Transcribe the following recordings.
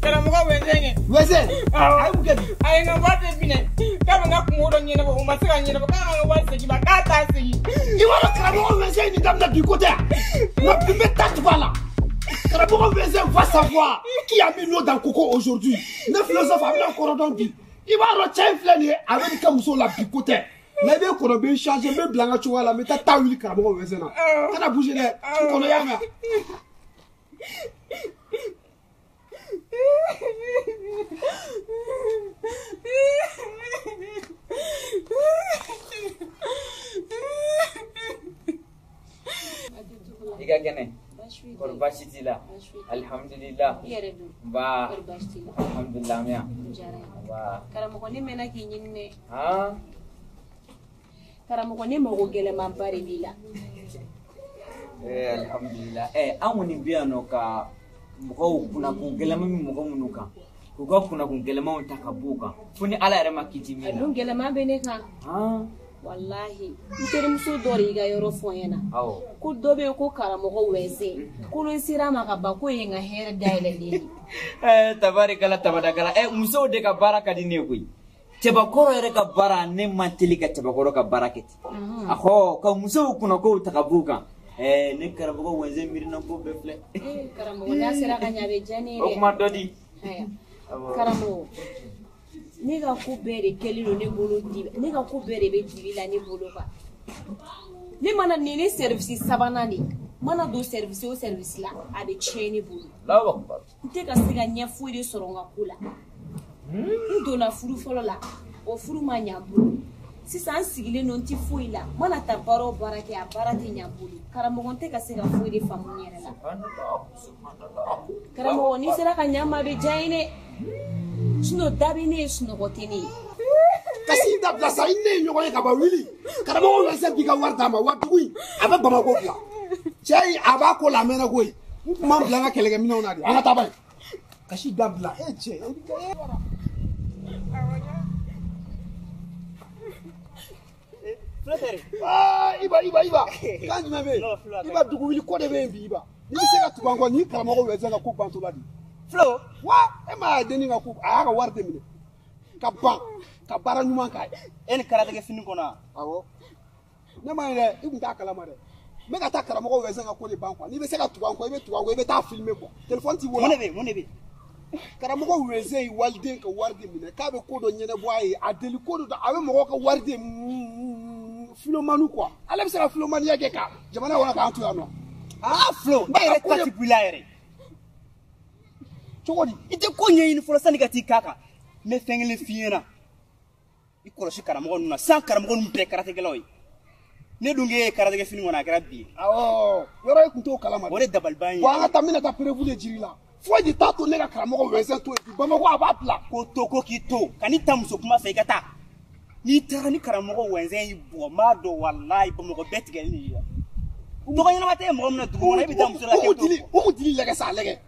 Karamɔgɔ wɛzɛn wɛzɛn a ye mun kɛ bi a ye n ka wari de minɛ k'a bɛ n ka kungo dɔ ɲɛnabɔ o ma se ka ɲɛnabɔ k'a ka n ka wari segin ma k'a t'a segin i b'a dɔn karamɔgɔ wɛzɛn nin daminɛ bi ko tɛ yan nka bi n bɛ taa tugu a la karamɔgɔ wɛzɛn va savoir qui a mis l'eau dans le coco aujourd'hui ne philosophe a bɛna kɔrɔ dɔn bi i b'a dɔn cɛ in filɛ nin ye a bɛ nin kɛ muso la bi ko tɛ nka i bɛ kɔnɔ bɛ changer n bɛ bila n ka cogoya la n bɛ taa wuli karamɔgɔ wɛzɛn na kana bouger dɛ n kɔnɔ y'a mɛn. I ka kɛnɛ kɔri baasi t'i la alihamudulila nba alihamudulila an bɛ yan nba karamɔgɔ ne mɛnna k'i ɲini dɛ karamɔgɔ ne mago gɛlɛmanba de b'i la alihamudulila an kɔni bɛ yan nɔ ka mɔgɔw kunnakun gɛlɛman bɛ mɔgɔ minnu kan k'u ka kunnakun gɛlɛmanw ta ka b'u kan fo ni ala yɛrɛ ma kiti min na. A dun gɛlɛman bɛ ne kan. Walahi n terimuso dɔ de y'i ka yɔrɔ fɔ n ɲɛna. Ko dɔ bɛ yen ko karamɔgɔ wɛzɛn ko ni n sera a ma ka ban k'o ye n ka hɛrɛ dayɛlɛlen ye. Tabarikala tabadakala musow de ka baara ka di ne ye koyi. Cɛbakɔrɔ yɛrɛ ka baara ne man teli ka cɛbakɔrɔ ka baara kɛ ten. Ahɔ ka musow kunnakow ta ka b'u kan. Ne karamɔgɔ wɛzɛn miirina ko bɛɛ filɛ. Karamɔgɔ n'a sera ka ɲɛ a bɛ diya ne ye dɛ. O kuma dɔ di. Karamɔgɔ ne ka ko bɛɛ de kɛlen don ne bolo dibi ne ka ko bɛɛ de bɛ dibi la ne bolo kan ne mana nin ne service sabanan de mana don service o service la a bɛ tiɲɛ ne bolo n tɛ ka se ka ɲɛ foyi de sɔrɔ n ka ko la n donna furu fɔlɔ la o furu ma ɲɛ n bolo sisan n sigilen don n tɛ foyi la n mana taa baara o baara kɛ a baara tɛ ɲɛ n bolo karamɔgɔ n tɛ ka se ka foyi de faamu n yɛrɛ la karamɔgɔ n'i sera ka ɲɛ n ma a bɛ diya n ye dɛ sinon da bɛ ne ye sunɔgɔ tɛ ne ye. Kasi dabila sa i ne ye ɲɔgɔn ye ka ban wuli karamɔgɔ wɛsɛ b'i ka wari d'a ma wa dugu in a bɛ Bamakɔ bila cɛ in a b'a ko la a mɛnna koyi n tun b'an bila an ka kɛlɛkɛminɛnw na de an ka taa ba ye kasi dabila e cɛ. Iba Iba Iba kan jumɛn bɛ yen Iba dugu wuli ko de bɛ yen bi Iba n'i bɛ se ka tugu an kɔ ni karamɔgɔ wɛsɛ ka ko bantɔ la de. Flo wa e ma ye dennin ka ko a y'a ka wari de minɛ ka ban ka baara ɲuman k'a ye. E ni karatigɛ fini kɔnɔ wa. Awɔ ne ma ye dɛ i tun t'a kalama dɛ n bɛ ka taa karamɔgɔ wɛsɛn ka ko de ban quoi n'i bɛ se ka tugu an kɔ i bɛ tugu an kɔ i bɛ taa filmer quoi téléphone t'i bolo. Mun de bɛ yen mun de bɛ yen. Karamɔgɔ wɛsɛn ye waliden ka wari de minɛ k'a bɛ ko dɔ ɲɛnabɔ a ye a deli ko dɔ a bɛ mɔgɔw ka wari de filomani quoi ale bɛ se ka filomaniya kɛ ka jamana kɔnɔ k'an to yan nɔ. Aa Flo e yɛrɛ ta ti b'i la yɛrɛ. Cogo di i tɛ ko ɲɛɲini fɔlɔ sanni ka t'i k'a kan n bɛ fɛn kelen f'i ɲɛna i kɔlɔsi karamɔgɔ ninnu na san karamɔgɔ ninnu bɛɛ karatigɛlaw ye ne dun k'e ye karatigɛ fini kɔnɔ a kɛra bi ye. Awɔ yɔrɔ e tun t'o kalama o de dabaliban ye. Wa an ka taa n bɛna taa preuve de jiri la foyi de t'a to ne ka karamɔgɔ wɛsɛn to yen bi Bamakɔ a b'a bila. Ko to ko k'i to kan'i ta muso kuma fɛ i ka taa n'i taara ni karamɔgɔ wɛsɛn y'i bugɔ n b'a dɔn walayi Bamakɔ bɛɛ tigɛlen y'i la tɔgɔ ɲɛnama tɛ mɔgɔ min na dugu kɔnɔ e bɛ taa muso la k'e t'o bugɔ. O kun dili lɛgɛ sa lɛgɛ.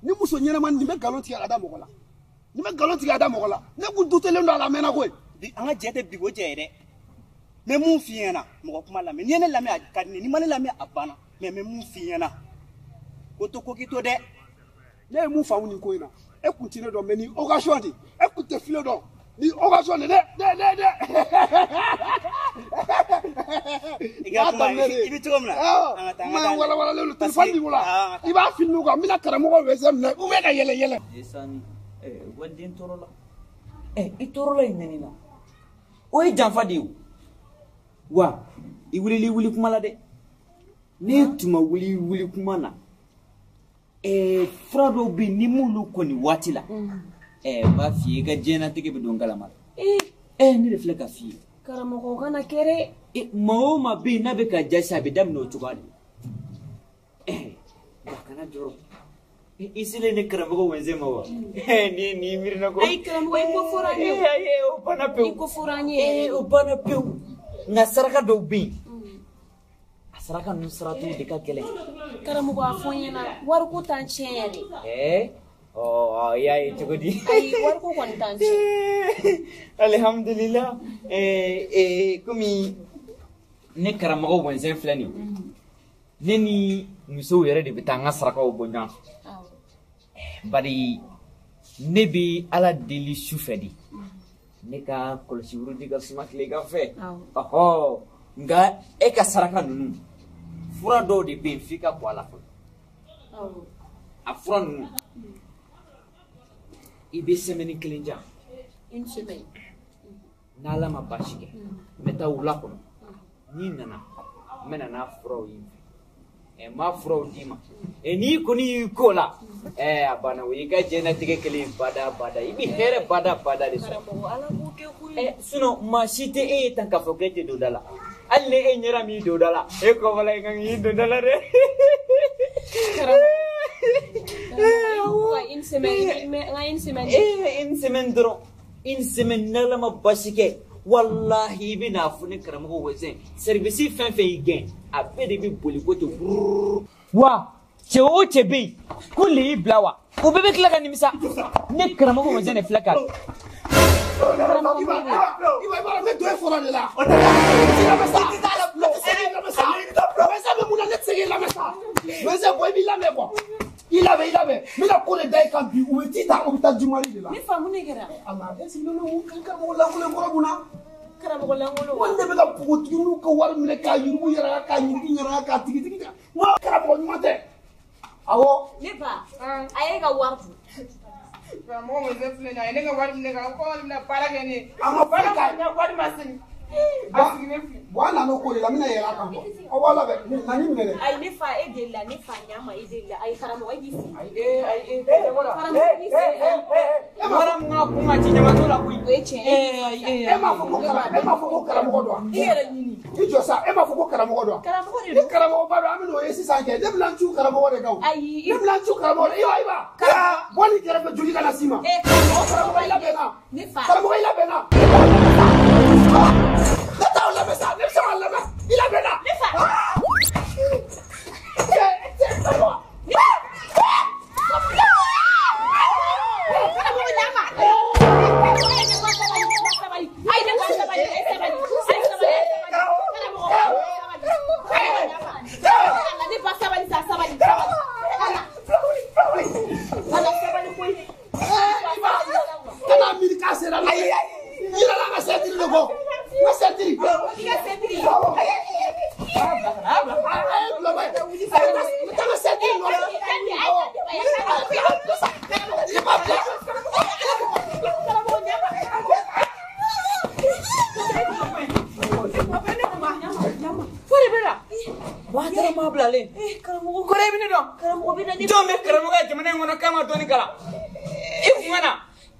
Ni muso ɲɛnama nin bɛ nkalon tigɛ ka da mɔgɔ la nin bɛ nkalon tigɛ ka da mɔgɔ la ne kun dutelen don a la a mɛnna koyi. Bi an ka jɛ tɛ bi ko jɛ ye dɛ n bɛ mun f'i ɲɛna mɔgɔ kuma lamɛn n'i ye ne lamɛn a ka di ne ye n'i ma ne lamɛn a banna mɛ n bɛ mun f'i ɲɛna ko to ko k'i to dɛ. Ne ye mun faamu nin ko in na e kun tɛ ne dɔn mɛ nin occasion de e kun tɛ file dɔn nin occasion de ne ne ne ne. I ka kuma i bɛ cogo min na an ka taa an ka taa. Walawalalen don téléphone b'i bolo i b'a filmer quoi n bɛna karamɔgɔ wɛsɛ minɛ ou bien ka yɛlɛ yɛlɛ. Sani waliden tɔɔrɔ la i tɔɔrɔla i nɛni na o ye janfa de ye o wa i wulila i wuli kuma la dɛ ne tun ma wuli i wuli kuma na fura dɔw bɛ yen ni m'olu kɔni waati la n b'a f'i ye i ka diɲɛlatigɛ bɛ don galama la ne de filɛ ka f'i ye. Karamɔgɔ kana kɛ dɛ. Maa o maa bɛ yen n'a bɛ ka jasi a bɛ daminɛ o cogoya de la nka kana jɔrɔ i selen ne karamɔgɔ wɛnze ma wa ni ni miirina ko. Ayi karamɔgɔ i ko fɔra an ye o banna pewu i ko fɔra an ye o banna pewu nka saraka dɔw bɛ yen a saraka ninnu saratogo de ka gɛlɛn. Karamɔgɔ a fɔ n ɲɛna wariko t'an tiɲɛ yɛrɛ. Ɛɛ ɔ i y'a ye cogo di? Ayi wariko kɔni t'an tiɲɛ. Alihamudulila komi ne karamɔgɔ Wɛnzɛn filɛ nin ye, ne ni musow yɛrɛ de bɛ taa an ka sarakaw bɔ ɲɔgɔn fɛ. Bari ne bɛ Ala deli su fɛ de. Ne ka kɔlɔsi wurudi ka suma tilegan fɛ. Ɔhɔ nka e ka saraka ninnu fura dɔw de bɛ yen f'i ka bɔ a la fɔlɔ. A fura ninnu i bɛ semaine kelen jan. Une semaine. N'Ala ma baasi kɛ n bɛ taa wula kɔnɔ. N'i nana n bɛ na n'a furaw ye n fɛ. N b'a furaw d'i ma. N'i kɔni y'i ko la a banna o y'i ka diɲɛlatigɛ kelen bada bada i bɛ hɛrɛ bada bada de sɔrɔ. Karamɔgɔ Ala k'o kɛ koyi. Sinon maa si tɛ e ye tan k'a fɔ k'e tɛ don da la. Hali ni e ɲɛra m'i don da la e kɔfɛla i kan k'i don da la dɛ. Karamɔgɔ une semaine une semaine. Une semaine dɔrɔn une semaine n'Ala ma baasi kɛ. Wallahi i bɛna fɔ ne karamɔgɔ Wɛnzɛn service fɛn fɛn y'i gɛn a bɛɛ de bɛ boli ko ten wuruu. Wa cɛ o cɛ bɛ yen ko le y'i bila wa o bɛɛ bɛ tila ka nimisa ne karamɔgɔ Wɛnzɛn de filɛ ka. Karamɔgɔ i b'a ne don e fɔlɔ de la. Wɛnzɛn bɛ mun na ne tɛ se k'i lamɛn sa. Wɛnzɛn bɔ i b'i lamɛn bɔ. I labɛn i labɛn n bɛna ko de da i kan bi u bɛ t'i ta u bɛ taa jumali de la. Ne fa mun de kɛra? Ala e sigilen don karamɔgɔ lankolon kɔrɔ mun na? Karamɔgɔ lankolon. Wali ne bɛ ka npogotigininw ka wari minɛ k'a yurugu yɛrɛ k'a yurugu yɛrɛ k'a tigitigi kan. N ko karamɔgɔ ɲuman tɛ. Awɔ. Ne ba a ye ka wari dun. Karamɔgɔ Wɛnzɛn filɛ nin ye a ye ne ka wari minɛ ka ko wari minɛ baara kɛ ne ye. A ma foyi k'a ye. Wari ma segin. A sigilen filɛ. Bon an nana o ko de la n bɛna yɛlɛ a kan quoi. Aw b'aw labɛn na ni minɛ dɛ. Ayi ne fa e deli la ne fa ɲa ma e deli la ayi karamɔgɔ e k'i sigi. Ayi Karamɔgɔ k'i sigi. Wara mun ka kun ka ci ɲamato la koyi. O ye tiɲɛ ye. E m'a fɔ ko e m'a fɔ ko karamɔgɔ don wa? I yɛrɛ ɲini. I jɔ sa e m'a fɔ ko karamɔgɔ don wa? Karamɔgɔ de Ni don. karamɔgɔba don an bɛ n'o ye sisan kɛ ne bɛna n cu karamɔgɔ de kan o. Ayi. Ne bɛna n cu karamɔgɔ de Iba. Bɔ nin kɛrɛfɛ joli kana s'i ma. Karamɔgɔ Karamɔgɔ i labɛnna. Ne fa. Karamɔgɔ i labɛnna. Ne t'aw lamɛn sa ne bɛ se k'a lamɛn i labɛnna. Ne fa. Cɛ cɛ karamɔgɔ. Karamɔgɔ ɲa ma. Ayi ne fa sabali ne fa sabali. Ayi ne fa sabali e sabali. Ayi sabali e sabali. Karamɔgɔ sabali. Ala ne fa sabali sa sabali. Ala. Ala sabali koyi. Kana miiri k'a sera la. I yɛrɛ la ka sɛtiri de kɔ. N ka sɛtiri. I ka sɛtiri. Awɔ. A ye bila ba ye. N taa n ka sɛtiri nɔfɛ. Awɔ. I b'a bila. Karamɔgɔ ɲa ma. Fori bɛ la. Wa taara bilalen. Karamɔgɔ. Kɔrɔ i bɛ ne dɔn. Karamɔgɔ bɛ na ne. Jɔn bɛ karamɔgɔ ya jamana in kɔnɔ k'a ma dɔɔni kalan. I kun ka na.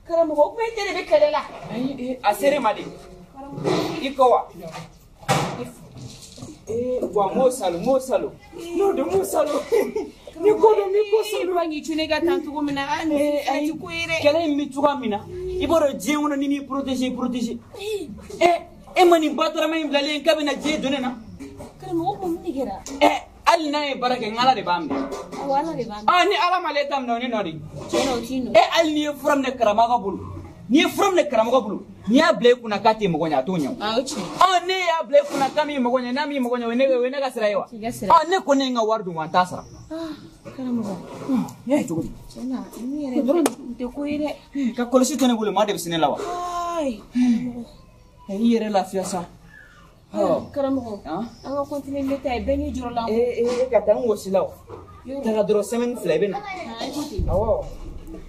Karamɔgɔ o kuma e de bɛ kɛlɛ la. Ayi a sere ma de. I kɔ wa. Wa m'o salo m'o salo. N'o don m'o salo. Ni ko don ni ko salo. I b'a k'i cun ne ka tan cogo min na a nin Ayi ti ko ye dɛ. Kɛlɛ in bɛ cogoya min na i b'a dɔn diɲɛ kɔnɔ ni m'i protéger i protéger. E ma nin batarama in bilalen k'a bɛna diɲɛ don ne na. Karamɔgɔ ko mun de kɛra? Hali n'a ye baara kɛ n ala de b'a minɛ. Awɔ Ala de b'a minɛ. Ah ni ala m'ale ta minɛ o ne nɔ de. Tiɲɛ na o t'i nɔ. Hali n'i ye fura minɛ karamɔgɔ bolo n'i ye fura minɛ karamɔgɔ bolo n'i y'a bila i kunna k'a tɛ mɔgɔ ɲɛ a t'o ɲɛ o. A o tiɲɛ. Ne y'a bila i kunna k'a m'i mɔgɔ ɲɛ n'a m'i mɔgɔ ɲɛ o ye ne ka sira ye wa. I ka sira. Ne ko ne ye n ka wari dun wa n t'a sara. Karamɔgɔ. Ne y'a ye cogo di? Tiɲɛ na nin yɛrɛ nin tɛ ko ye dɛ. Ka kɔlɔsi tɛ ne bolo maa de bɛ se ne la wa. Ayi. Karamɔgɔ. I yɛrɛ lafiya sa. Karamɔgɔ. An ka continuer ne ta ye bɛɛ n'i jɔrɔ la. E ka taa n wɔsi la o. Taga dɔrɔn semaine 2 i bɛ na. I ko ten. Awɔ.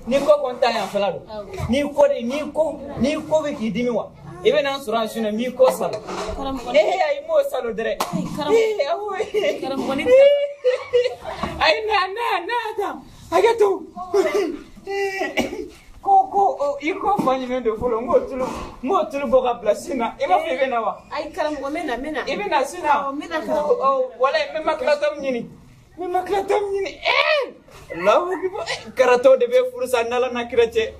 Ni ko kɔni ta yan fɛla don. N'i ko de n'i ko n'i ko bɛ k'i dimi wa. I bɛ na n sɔrɔ yan su in na n b'i kɔ salo. Karamɔgɔ. Ayi m'o salo dɛrɛ. Awɔ. Karamɔgɔ ne. Ayi na na na tan hakɛ to. Ko i ko fa jumɛn don fɔlɔ n k'o tulu bɔ ka bila sin na i b'a fɔ i bɛ na wa. Ayi karamɔgɔ n bɛ na n bɛ na. I bɛ na sin na. Awɔ n bɛ na karamɔgɔ. Walayi n bɛ makilatɔ min ɲini. N bɛ makilatɔ min ɲini. Alahu akibaru karatɔw de bɛ furu sa n'Ala n'a kira cɛ.